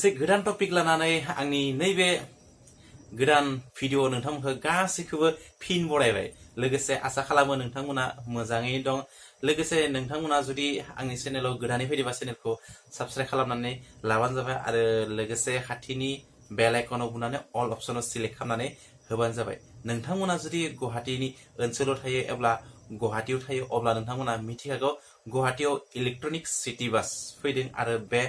मोनसे गोदान टपिक लानानै आंनि नैबे गोदान भिडिअ नोंथांमोनखौ गासैखौबो फिन बरायबाय। लोगोसे आसा खालामो नोंथांमोना मोजाङै दं। लोगोसे नोंथांमोना जुदि आंनि चेनेलाव गोदानै फैदोंबा चेनेलखौ साबस्क्राइब खालामनानै लाबानो जाबाय आरो लोगोसे खाथिनि बेल आइकनाव बुनानै अल अपसनाव सिलेक्ट खालामनानै होबानो जाबाय। नोंथांमोना जुदि गुवाहाटीनि ओनसोलाव थायो एब्ला गुवाहाटीयाव थायो अब्ला नोंथांमोना मिथिखागौ गुवाहाटीयाव इलेक्ट्रनिक सिटी बास फैदों आरो बे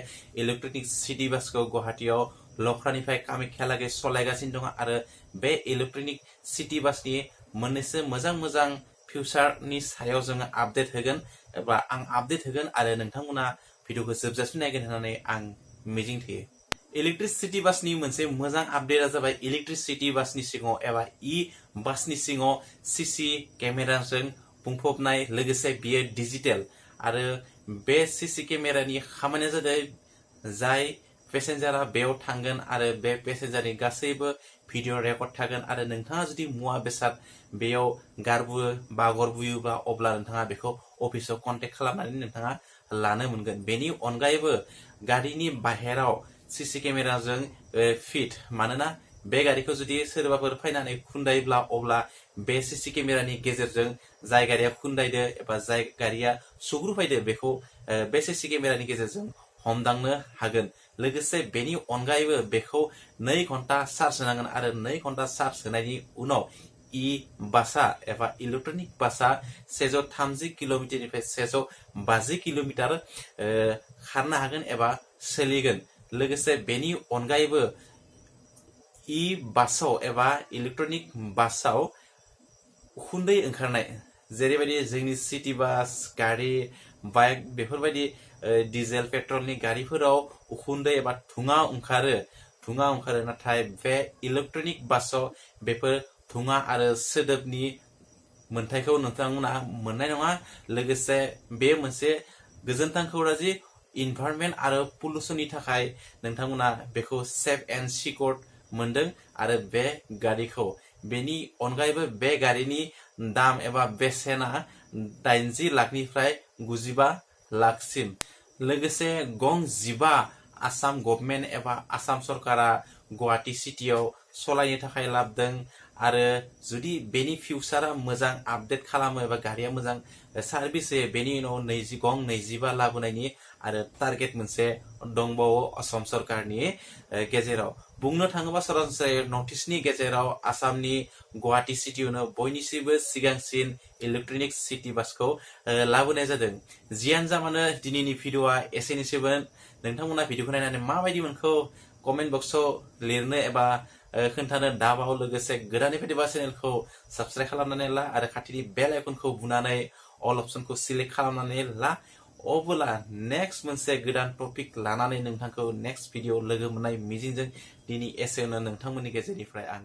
इलेक्ट्रनिक सिटी बासखौ गुवाहाटीयाव लख्रानिफ्राय कामाख्यालागै सलायगासिनो दं आरो बे इलेक्ट्रनिक सिटी बासनि मोननैसो मोजां फिउचारनि सायाव जोङो आपडेट होगोन एबा आं आपडेट होगोन आरो नोंथांमोना भिडिअखौ जोबजासिम नायगोन होननानै आं मिजिं थियो। इलेक्ट्रिक सिटी बासनि मोनसे मोजां आपडेटआ जाबाय इलेक्ट्रिक सिटी बासनि सिङाव एबा बासनि सिङाव सीसी केमेराजों बुंफबनाय लोगोसे बियो डिजिटेल आरो बे सीसी केमेरानि खामानिया जादों जाय पेसेन्जारा बेयाव थांगोन आरो बे पेसेन्जारनि गासैबो भिडिअ रेकर्ड थागोन आरो नोंथाङा जुदि मुवा बेसाद बेयाव गारबोयोब्ला अब्ला नोंथाङा बेखौ अफिसाव कन्टेक्ट खालामनानै नोंथाङा लानो मोनगोन। बेनि अनगायैबो गारिनि बाहेराव सीसी केमेराजों फिट मानोना बे गारिखौ जुदि सोरबाफोर फैनानै खुन्दायोब्ला अब्ला बे सीसी केमेरानि गेजेरजों जाय गारिया खुन्दायदो एबा जाय गारिया सुग्रुफैदो बेखौ बे सीसी केमेरानि गेजेरजों हमदांनो हागोन। लोगोसे बेनि अनगायैबो बेखौ 2 घन्टा चार्ज होनांगोन आरो 2 घन्टा चार्ज होनायनि उनाव बासआ एबा इलेक्ट्रनिक बासआ 130 किल'मिटारनिफ्राय 150 किल'मिटार खारनो हागोन एबा सोलिगोन। लोगोसे बेनि अनगायैबो बासाव एबा इलेक्ट्रनिक बासाव उखुन्दै ओंखारनाय जेरैबायदि जोंनि सिटी बास गारि बाइक बेफोरबायदि डिजेल पेट्रलनि गारिफोराव उखुन्दै एबा धुङा ओंखारो नाथाय बे इलेक्ट्रनिक बासाव बेफोर धुङा आरो सोदोबनि मोनथायखौ नोंथांमोना मोननाय नङा। लोगोसे बे मोनसे गोजोनथाव खौरां जि इनभाइरनमेन्ट आरो पल्युसननि थाखाय नोंथांमोना बेखौ सेफ एन्ड सिकिउर मोनदों आरो बे गारिखौ बेनि अनगायैबो बे गारिनि दाम एबा बेसेना 80 लाखनिफ्राय 95 लाखसिम। लोगोसे गं 15 आसाम गभर्नमेन्ट एबा आसाम सरकारा गुवाहाटी सिटीयाव सलायनो थाखाय लाबोदों आरो जुदि बेनि फिउचारा मोजां आपडेट खालामो एबा गारिया मोजां सार्भिस होयो बेनि उनाव 25 लाबोनायनि आरो टार्गेट मोनसे दंबावो आसाम सरकारनि गेजेराव। बुंनो थाङोबा सरासनस्रायै नर्थ इस्टनि गेजेराव आसामनि गुवाहाटी सिटीयावनो बयनिख्रुइबो सिगांसिन इलेक्ट्रनिक सिटी बासखौ लाबोनाय जादों। जियानो जा मानो दिनैनि भिडिअआ एसेनोसैमोन। नोंथांमोना भिडिअखौ नायनानै माबायदि मोनखो कमेन्ट बक्सआव लिरनो एबा खोन्थानो दाबाव। लोगोसे गोदानै फैदोंबा चेनेलखौ साबस्क्राइब खालामनानै ला आरो खाथिनि बेल आइकनखौ बुनानै अल अपसनखौ सिलेक्ट खालामनानै ला। अब्ला नेक्स्ट मोनसे गोदान टपिक लानानै नोंथांखौ नेक्स्ट भिडिअ लोगो मोननाय मिजिंजों दिनै एसेयावनो नोंथांमोननि गेजेरनिफ्राय आं